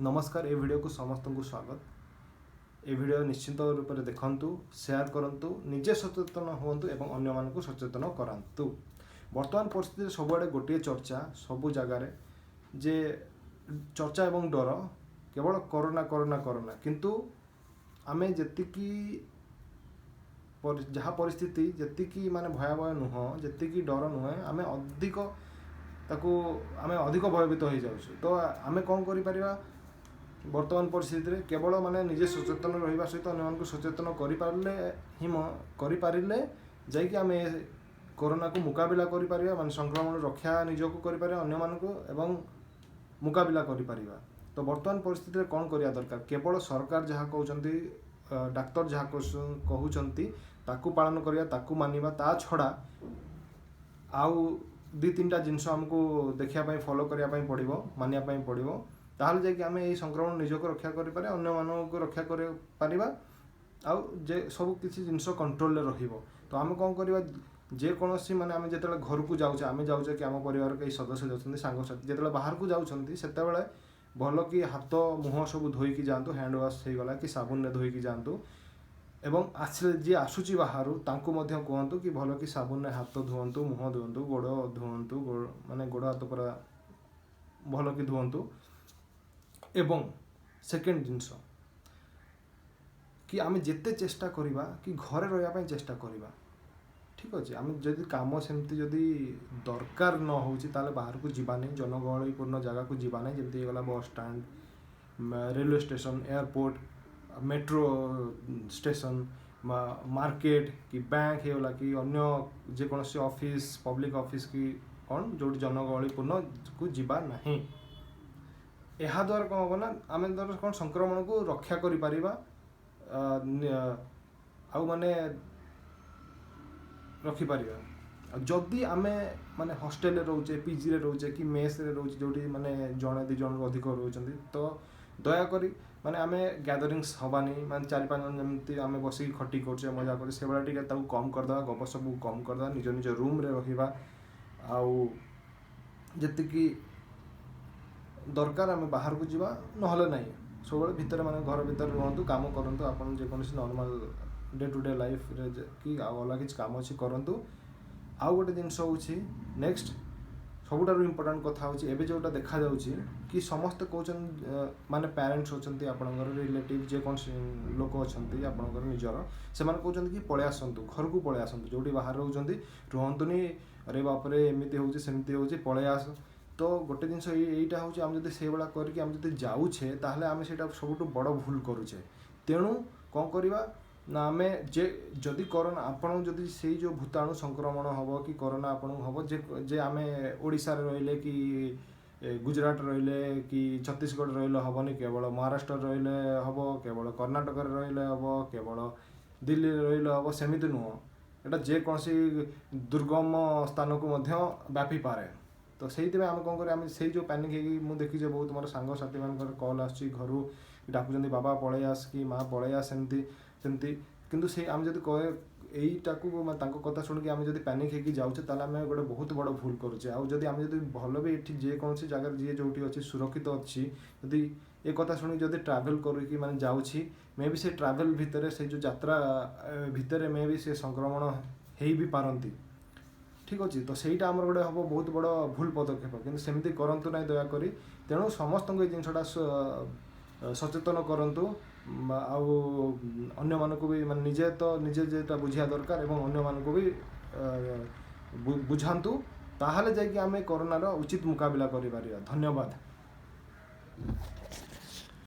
ନମସ୍କାର, ଏ ଭିଡ଼ିଓକୁ ସମସ୍ତଙ୍କୁ ସ୍ୱାଗତ। ଏ ଭିଡ଼ିଓ ନିଶ୍ଚିତ ରୂପରେ ଦେଖନ୍ତୁ, ସେୟାର କରନ୍ତୁ, ନିଜେ ସଚେତନ ହୁଅନ୍ତୁ ଏବଂ ଅନ୍ୟମାନଙ୍କୁ ସଚେତନ କରାନ୍ତୁ। ବର୍ତ୍ତମାନ ପରିସ୍ଥିତିରେ ସବୁଆଡ଼େ ଗୋଟିଏ ଚର୍ଚ୍ଚା, ସବୁ ଜାଗାରେ ଯେ ଚର୍ଚ୍ଚା ଏବଂ ଡର କେବଳ କରୋନା, କରୋନା, କରୋନା। କିନ୍ତୁ ଆମେ ଯେତିକି ଯାହା ପରିସ୍ଥିତି ଯେତିକି ମାନେ ଭୟାବହ ନୁହଁ, ଯେତିକି ଡର ନୁହେଁ, ଆମେ ଅଧିକ ତାକୁ ଆମେ ଅଧିକ ଭୟଭୀତ ହେଇଯାଉଛୁ। ତ ଆମେ କ'ଣ କରିପାରିବା ବର୍ତ୍ତମାନ ପରିସ୍ଥିତିରେ? କେବଳ ମାନେ ନିଜେ ସଚେତନ ରହିବା ସହିତ ଅନ୍ୟମାନଙ୍କୁ ସଚେତନ କରିପାରିଲେ ହିଁ କରିପାରିଲେ ଯାଇକି ଆମେ କରୋନାକୁ ମୁକାବିଲା କରିପାରିବା, ମାନେ ସଂକ୍ରମଣ ରକ୍ଷା ନିଜକୁ କରିପାରିବା, ଅନ୍ୟମାନଙ୍କୁ ଏବଂ ମୁକାବିଲା କରିପାରିବା। ତ ବର୍ତ୍ତମାନ ପରିସ୍ଥିତିରେ କ'ଣ କରିବା ଦରକାର? କେବଳ ସରକାର ଯାହା କହୁଛନ୍ତି, ଡାକ୍ତର ଯାହା କହୁଛନ୍ତି, ତାକୁ ପାଳନ କରିବା, ତାକୁ ମାନିବା। ତା ଛଡ଼ା ଆଉ ଦୁଇ ତିନିଟା ଜିନିଷ ଆମକୁ ଦେଖିବା ପାଇଁ, ଫଲୋ କରିବା ପାଇଁ ପଡ଼ିବ, ମାନିବା ପାଇଁ ପଡ଼ିବ। ତାହେଲେ ଯାଇକି ଆମେ ଏଇ ସଂକ୍ରମଣ ନିଜକୁ ରକ୍ଷା କରିପାରିବା, ଅନ୍ୟମାନଙ୍କୁ ରକ୍ଷା କରିପାରିବା ଆଉ ଯେ ସବୁ କିଛି ଜିନିଷ କଣ୍ଟ୍ରୋଲରେ ରହିବ। ତ ଆମେ କ'ଣ କରିବା? ଯେକୌଣସି ମାନେ ଆମେ ଯେତେବେଳେ ଘରକୁ ଯାଉଛେ, ଆମେ ଯାଉଛେ କି ଆମ ପରିବାର କେହି ସଦସ୍ୟ ଯାଉଛନ୍ତି, ସାଙ୍ଗସାଥି ଯେତେବେଳେ ବାହାରକୁ ଯାଉଛନ୍ତି, ସେତେବେଳେ ଭଲ କି ହାତ ମୁହଁ ସବୁ ଧୋଇକି ଯାଆନ୍ତୁ। ହ୍ୟାଣ୍ଡ ୱାଶ୍ ହେଇଗଲା କି ସାବୁନରେ ଧୋଇକି ଯାଆନ୍ତୁ ଏବଂ ଆସିଲେ ଯିଏ ଆସୁଛି ବାହାରୁ, ତାଙ୍କୁ ମଧ୍ୟ କୁହନ୍ତୁ କି ଭଲ କି ସାବୁନରେ ହାତ ଧୁଅନ୍ତୁ, ମୁହଁ ଧୁଅନ୍ତୁ, ଗୋଡ଼ ଧୁଅନ୍ତୁ, ମାନେ ଗୋଡ଼ ହାତ ପୁରା ଭଲ କି ଧୁଅନ୍ତୁ। ଏବଂ ସେକେଣ୍ଡ ଜିନିଷ କି ଆମେ ଯେତେ ଚେଷ୍ଟା କରିବା କି ଘରେ ରହିବା ପାଇଁ ଚେଷ୍ଟା କରିବା। ଠିକ୍ ଅଛି, ଆମେ ଯଦି କାମ ସେମିତି ଯଦି ଦରକାର ନ ହେଉଛି, ତାହେଲେ ବାହାରକୁ ଯିବାନି, ଜନଗହଳିପୂର୍ଣ୍ଣ ଜାଗାକୁ ଯିବା ନାହିଁ। ଯେମିତି ହେଇଗଲା bus stand, railway station, airport, metro station, market କି ବ୍ୟାଙ୍କ ହେଇଗଲା କି ଅନ୍ୟ ଯେକୌଣସି ଅଫିସ୍, ପବ୍ଲିକ୍ ଅଫିସ୍ କି କ'ଣ, ଯେଉଁଠି ଜନଗହଳିପୂର୍ଣ୍ଣକୁ ଯିବା ନାହିଁ। ଏହାଦ୍ୱାରା କ'ଣ ହେବ ନା ଆମେ ଧର କ'ଣ ସଂକ୍ରମଣକୁ ରକ୍ଷା କରିପାରିବା ଆଉ ମାନେ ରଖିପାରିବା। ଆଉ ଯଦି ଆମେ ମାନେ ହଷ୍ଟେଲରେ ରହୁଛେ, ପିଜିରେ ରହୁଛେ କି ମେସ୍ରେ ରହୁଛେ, ଯେଉଁଠି ମାନେ ଜଣେ ଦୁଇ ଜଣରୁ ଅଧିକ ରହୁଛନ୍ତି, ତ ଦୟାକରି ମାନେ ଆମେ ଗ୍ୟାଦରିଙ୍ଗସ୍ ହେବାନି। ମାନେ ଚାରି ପାଞ୍ଚ ଜଣ ଯେମିତି ଆମେ ବସିକି ଖଟି କରୁଛେ, ମଜା କରୁଛେ, ସେଭଳିଆ ଟିକେ ତାକୁ କମ୍ କରିଦେବା, ଗପ ସବୁ କମ୍ କରିଦେବା, ନିଜ ନିଜ ରୁମ୍ରେ ରହିବା ଆଉ ଯେତିକି ଦରକାର ଆମେ ବାହାରକୁ ଯିବା, ନହେଲେ ନାହିଁ। ସବୁବେଳେ ଭିତରେ ମାନେ ଘର ଭିତରେ ରୁହନ୍ତୁ, କାମ କରନ୍ତୁ ଆପଣ ଯେକୌଣସି ନର୍ମାଲ୍ ଡେ ଟୁ ଡେ ଲାଇଫ୍ରେ କି ଆଉ ଅଲଗା କିଛି କାମ ଅଛି, କରନ୍ତୁ। ଆଉ ଗୋଟେ ଜିନିଷ ହେଉଛି, ନେକ୍ସଟ ସବୁଠାରୁ ଇମ୍ପୋର୍ଟାଣ୍ଟ କଥା ହେଉଛି, ଏବେ ଯେଉଁଟା ଦେଖାଯାଉଛି କି ସମସ୍ତେ କହୁଛନ୍ତି, ମାନେ ପ୍ୟାରେଣ୍ଟସ୍ ଅଛନ୍ତି ଆପଣଙ୍କର, ରିଲେଟିଭ୍ ଯେକୌଣସି ଲୋକ ଅଛନ୍ତି ଆପଣଙ୍କର ନିଜର, ସେମାନେ କହୁଛନ୍ତି କି ପଳେଇ ଆସନ୍ତୁ, ଘରକୁ ପଳେଇ ଆସନ୍ତୁ, ଯେଉଁଠି ବାହାରେ ରହୁଛନ୍ତି ରୁହନ୍ତୁନି, ଅରେ ବାପରେ, ଏମିତି ହେଉଛି, ସେମିତି ହେଉଛି, ପଳେଇ ଆସ। ତ ଗୋଟେ ଜିନିଷ ଏଇଟା ହେଉଛି, ଆମେ ଯଦି ସେଇଭଳିଆ କରିକି ଆମେ ଯଦି ଯାଉଛେ, ତାହେଲେ ଆମେ ସେଇଟା ସବୁଠୁ ବଡ଼ ଭୁଲ କରୁଛେ। ତେଣୁ କ'ଣ କରିବା ନା ଆମେ ଯେ ଯଦି କରୋନା ଆପଣଙ୍କୁ ଯଦି ସେଇ ଯେଉଁ ଭୂତାଣୁ ସଂକ୍ରମଣ ହେବ କି କରୋନା ଆପଣଙ୍କୁ ହେବ, ଯେ ଯେ ଆମେ ଓଡ଼ିଶାରେ ରହିଲେ କି ଗୁଜୁରାଟ ରହିଲେ କି ଛତିଶଗଡ଼ ରହିଲେ ହେବନି, କେବଳ ମହାରାଷ୍ଟ୍ରରେ ରହିଲେ ହେବ, କେବଳ କର୍ଣ୍ଣାଟକରେ ରହିଲେ ହେବ, କେବଳ ଦିଲ୍ଲୀରେ ରହିଲେ ହେବ, ସେମିତି ନୁହଁ। ଏଇଟା ଯେକୌଣସି ଦୁର୍ଗମ ସ୍ଥାନକୁ ମଧ୍ୟ ବ୍ୟାପିପାରେ। ତ ସେଇଥିପାଇଁ ଆମେ କ'ଣ କରିବା? ଆମେ ସେଇ ଯେଉଁ ପ୍ୟାନିକ୍ ହେଇକି, ମୁଁ ଦେଖିଛି ବହୁତ ମୋର ସାଙ୍ଗସାଥିମାନଙ୍କର କଲ୍ ଆସୁଛି, ଘରୁ ଡାକୁଛନ୍ତି, ବାବା ପଳେଇ ଆସ କି ମା ପଳେଇ ଆସ, ସେମିତି ସେମିତି। କିନ୍ତୁ ସେଇ ଆମେ ଯଦି କହେ ଏଇଟାକୁ, ମାନେ ତାଙ୍କ କଥା ଶୁଣିକି ଆମେ ଯଦି ପ୍ୟାନିକ୍ ହେଇକି ଯାଉଛେ, ତାହେଲେ ଆମେ ଗୋଟେ ବହୁତ ବଡ଼ ଭୁଲ କରୁଛେ। ଆଉ ଯଦି ଆମେ ଯଦି ଭଲ ବି ଏଠି ଯେକୌଣସି ଜାଗାରେ ଯିଏ ଯେଉଁଠି ଅଛି ସୁରକ୍ଷିତ ଅଛି, ଯଦି ଏ କଥା ଶୁଣିକି ଯଦି ଟ୍ରାଭେଲ୍ କରିକି ମାନେ ଯାଉଛି, ମେ ବି ସେ ଟ୍ରାଭେଲ୍ ଭିତରେ, ସେଇ ଯେଉଁ ଯାତ୍ରା ଭିତରେ ମେ ବି ସେ ସଂକ୍ରମଣ ହେଇ ବି ପାରନ୍ତି। ଠିକ୍ ଅଛି, ତ ସେଇଟା ଆମର ଗୋଟେ ହେବ ବହୁତ ବଡ଼ ଭୁଲ ପଦକ୍ଷେପ। କିନ୍ତୁ ସେମିତି କରନ୍ତୁ ନାହିଁ ଦୟାକରି। ତେଣୁ ସମସ୍ତଙ୍କୁ ଏଇ ଜିନିଷଟା ସଚେତନ କରନ୍ତୁ ଆଉ ଅନ୍ୟମାନଙ୍କୁ ବି, ମାନେ ନିଜେ ତ ନିଜେ ଯେଟା ବୁଝିବା ଦରକାର ଏବଂ ଅନ୍ୟମାନଙ୍କୁ ବି ବୁଝାନ୍ତୁ। ତାହେଲେ ଯାଇକି ଆମେ କରୋନାର ଉଚିତ ମୁକାବିଲା କରିପାରିବା। ଧନ୍ୟବାଦ।